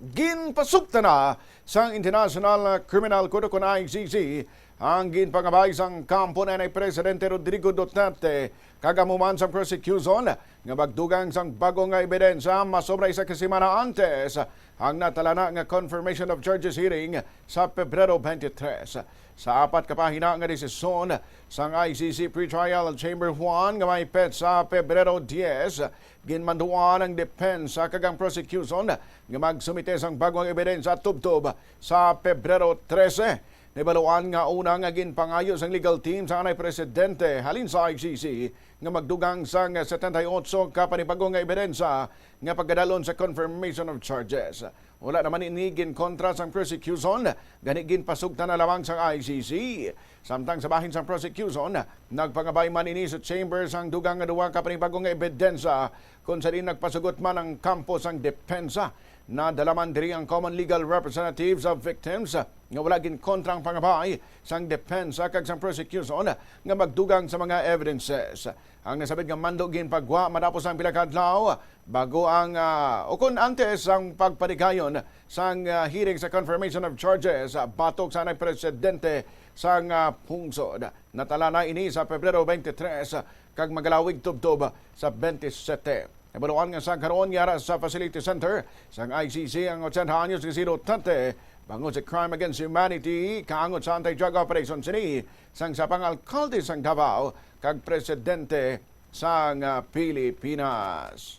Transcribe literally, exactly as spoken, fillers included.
Ginpasugtan na sang International Criminal Court, o kon I C C, ang ginpangabay sang kampo ni Presidente Rodrigo Duterte kag amo man sang prosecution nga magdugang sang bago nga ebidensya masobra isa ka semana antes ang natalana nga confirmation of charges hearing sa Pebrero twenty-three. Sa apat ka pahina nga desisyon sang I C C Pretrial Chamber one nga may petsa Pebrero diyes, ginmanduan ang depensa kag ang prosecution nga magsumite sang bagong ebidensya tubtob sa Pebrero trese. Nahibaluan nga una nga ginpangayo sang legal team sa anay presidente halin sa I C C nga magdugang sang setenta y ocho ka panibago nga ebidensya nga pagkadalon sa confirmation of charges. Wala naman ini ginkontra sang prosecution, gani ginpasugtan na lamang sang I C C. Samtang sa bahin sang prosecution, nagpangabay man ini sa chamber sang dugang nga duha ka panibago nga ebidensya, kung sa diin nagpasugot man ang kampo sang depensa. Nadala man diri ang common legal representatives of victims nga wala ginkontra ang pangabay sang depensa kag sang prosecution nga magdugang sa mga evidences. Ang nasabit nga mando ginpagwa matapos ang pila ka adlaw bago ang, ah, ukon antes ang pagpanigayon sang, ah, hearing sa confirmation of charges, ah, batok sa anay presidente sang, ah, pungsod. Natala na ini sa Pebrero twenty-three kag magalawig tubtob sa twenty-seven. Nabaluan nga sa karon yara sa Facility Center sang I C C ang ochenta anyos nga si Duterte bangod sa crime against humanity, kaangot sa anti-drug operation sini sang sa pangalkalde sang Davao kag presidente sang, ah, Pilipinas.